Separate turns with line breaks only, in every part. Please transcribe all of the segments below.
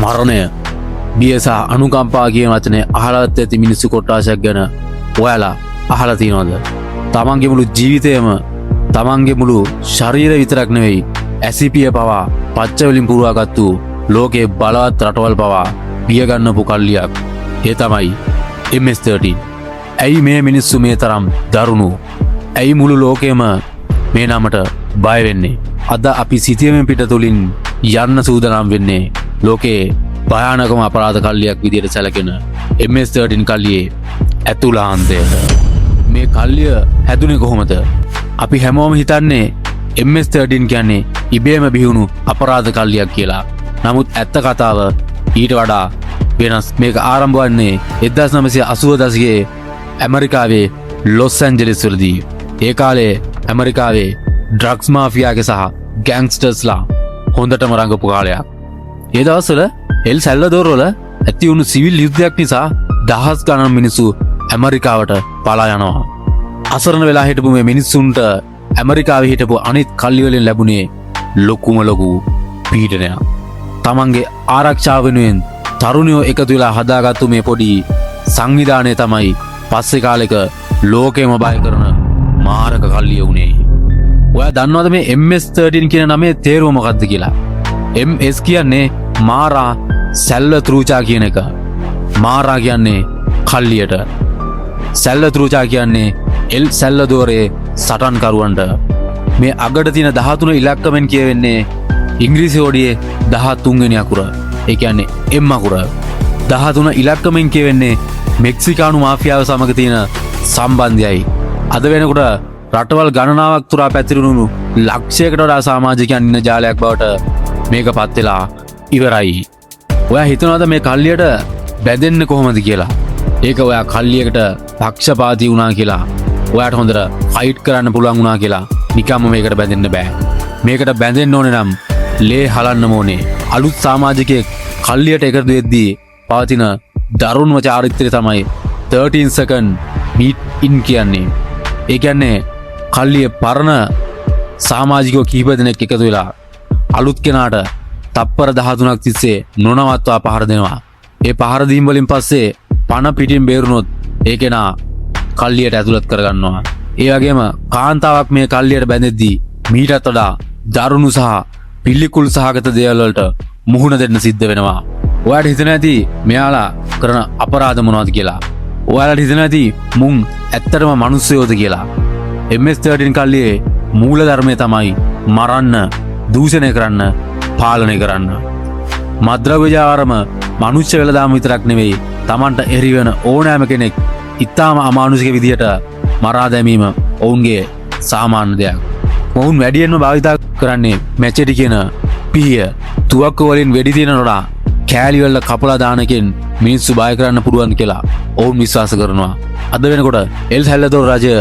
මරණය, බිය සහ අනුකම්පා කියන වචනේ අහලවත් ඇති මිනිස්සු කොට්ටාශයක් ගැන ඔයාලා අහලා තියෙනවද? තමන්ගේ මුළු ජීවිතයම, තමන්ගේ මුළු ශරීරය විතරක් නෙවෙයි, ඇසිපිය පවා පච්ච වලින් පුරවාගත්තු, ලෝකයේ බලවත් රටවල් පවා බිය ගන්නපු කල්ලියක්. ඒ තමයි MS-13. ඇයි මේ මිනිස්සු මේ තරම් දරුණු? ඇයි මුළු ලෝකයම මේ නමට බය වෙන්නේ? අද අපි සිතියමෙන් පිට තුලින් යන්න සූදානම් වෙන්නේ ලෝකයේ භයානකම අපරාධ කල්ලියක් විදියට සැලකෙන MS-13 කල්ලියේ ඇතුළාන්තයට. මේ කල්ලිය හැදුනේ කොහොමද? අපි හැමෝම හිතන්නේ MS-13 කියන්නේ ඉබේම බිහිවුණු අපරාධ කල්ලියක් කියලා. නමුත් ඇත්ත කතාව ඊට වඩා වෙනස්. මේක ආරම්භ වන්නේ 1980 දශකයේ ඇමරිකාවේ ලොස් ඇන්ජලිස් වලදී. ඒ කාලේ ඇමරිකාවේ ඩ්‍රග්ස් මාෆියාගේ සහ ගෑන්ග්ස්ටර්ස්ලා හොඳටම රඟපු කාලයක්. ඒ දවස්වල එල් සැල්වදෝර් වල ඇති වුණු සිවිල් යුද්ධයක් නිසා දහස් ගණන් මිනිස්සු ඇමරිකාවට පලා යනවා. අසරණ වෙලා හිටපු මේ මිනිස්සුන්ට ඇමරිකාවේ හිටපු අනිත් කල්ලි වලින් ලැබුණේ ලොකුම ලොකු පීඩනයක්. තමන්ගේ ආරක්ෂාව වෙනුවෙන් තරුණයෝ එකතු වෙලා හදාගත්තු මේ පොඩි සංවිධානය තමයි පස්සේ කාලෙක ලෝකෙම බය කරන මාරක කල්ලිය වුණේ. ඔයා දන්නවද මේ MS-13 කියන නමේ තේරුම මොකක්ද කියලා? MS කියන්නේ මාරා සැල්වත්‍රූචා කියන එක. මාරා කියන්නේ කල්ලියට. සැල්වත්‍රූචා කියන්නේ එල් සැල්වදෝරේ සටන්කරුවන්ට. මේ අගට තියෙන 13 ඉලක්කමෙන් කියවෙන්නේ ඉංග්‍රීසි හෝඩියේ 13 වෙනි අකුර. ඒ කියන්නේ M අකුර. 13 ඉලක්කමෙන් කියවෙන්නේ මෙක්සිකානු මාෆියාව සමග තියෙන සම්බන්ධයයි. අද වෙනකොට රටවල් ගණනාවක් තුරා පැතිරුණු ලක්ෂයකට වඩා සමාජිකයන් ඉන්න ජාලයක් බවට මේක පත් වෙලා ඉවරයි. ඔයා හිතනවද මේ කල්ලියට බැඳෙන්න කොහොමද කියලා? ඒක ඔයා කල්ලියකට පක්ෂපාතී වුණා කියලා, ඔයාට හොඳට ෆයිට් කරන්න පුළුවන් වුණා කියලා නිකම්ම මේකට බැඳෙන්න බෑ. මේකට බැඳෙන්න ඕනේ නම් ලේ හලන්න ඕනේ. අලුත් සමාජිකයෙක් කල්ලියට එකතු වෙද්දී පවතින දරුණුම චාරිත්‍රය තමයි 13 second beat in කියන්නේ. ඒ කියන්නේ කල්ලිය පරණ සමාජිකයෝ කිහිප දෙනෙක් එකතු වෙලා අලුත් කෙනාට තප්පර 13ක් තිස්සේ නොනවත්වා පහර දෙනවා. ඒ පහර දීම් වලින් පස්සේ පණ පිටින් බේරුණොත් ඒ කෙනා කල්ලියට ඇතුළත් කරගන්නවා. ඒ වගේම කාන්තාවක් මේ කල්ලියට බැඳෙද්දී මීටත් වඩා දරුණු සහ පිළිකුල් සහගත දේවල් වලට මුහුණ දෙන්න සිද්ධ වෙනවා. ඔයාට හිතෙන ඇති මෙයාලා කරන අපරාධ මොනවද කියලා. ඔයාලට හිතෙන ඇති මුන් ඇත්තටම මිනිස්සුයෝද කියලා. MS-13 කල්ලියේ මූලධර්මය තමයි මරන්න, දූෂණය කරන්න, පාලනය කරන්න. මත්ද්‍රව්‍ය ජාවාරම, මනුෂ්‍ය වෙළඳාම විතරක් නෙවෙයි, තමන්ට එරි වෙන ඕනෑම කෙනෙක් ඉතාම අමානුෂික විදියට මරා දැමීම ඔවුන්ගේ සාමාන්‍ය දෙයක්. මොවුන් වැඩියෙන්ම භාවිතා කරන්නේ මැචෙටි කියන පිහිය. තුවක්කු වලින් වෙඩි තියන වඩා කෑලි වල කපලා දාන එකෙන් මිනිස්සු බය කරන්න පුළුවන් කියලා ඔවුන් විශ්වාස කරනවා. අද වෙනකොට එල් සැල්වදෝර් රජය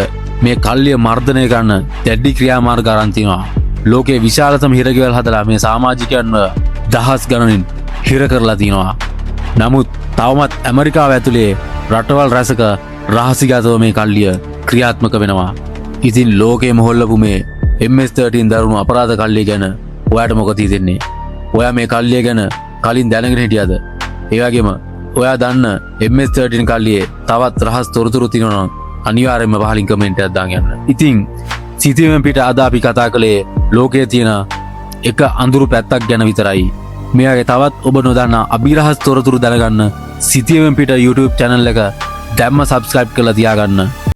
මේ කල්ලිය මර්ධනය කරන්න දැඩි ක්‍රියාමාර්ග අරන් තිනවා. ලෝකයේ විශාලතම හිරගෙවල් හදලා මේ සමාජිකයන්ව දහස් ගණනින් හිර කරලා තිනවා. නමුත් තවමත් ඇමරිකාව ඇතුලේ රටවල් රැසක රහසිගතව මේ කල්ලිය ක්‍රියාත්මක වෙනවා. ඉතින් ලෝකෙම හොල්ලපු මේ MS-13 දරුණු අපරාධ කල්ලිය ගැන ඔයාට මොකද හිතෙන්නේ? ඔයා මේ කල්ලිය ගැන කලින් දැනගෙන හිටියද? ඒ වගේම ඔයා දන්න MS-13 කල්ලියේ තවත් රහස් තොරතුරු තියෙනවා නම් අනිවාර්යයෙන්ම පහලින් කමෙන්ට් එකක් දාන්න යන්න. ඉතින් සිතියමෙන් පිට අද අපි කතා කළේ ලෝකයේ තියෙන එක අඳුරු පැත්තක් ගැන විතරයි. මේ වගේ තවත් ඔබ නොදන්නා අභිරහස් තොරතුරු දැනගන්න සිතියමෙන් පිට YouTube channel එක දැම්ම subscribe කරලා තියාගන්න.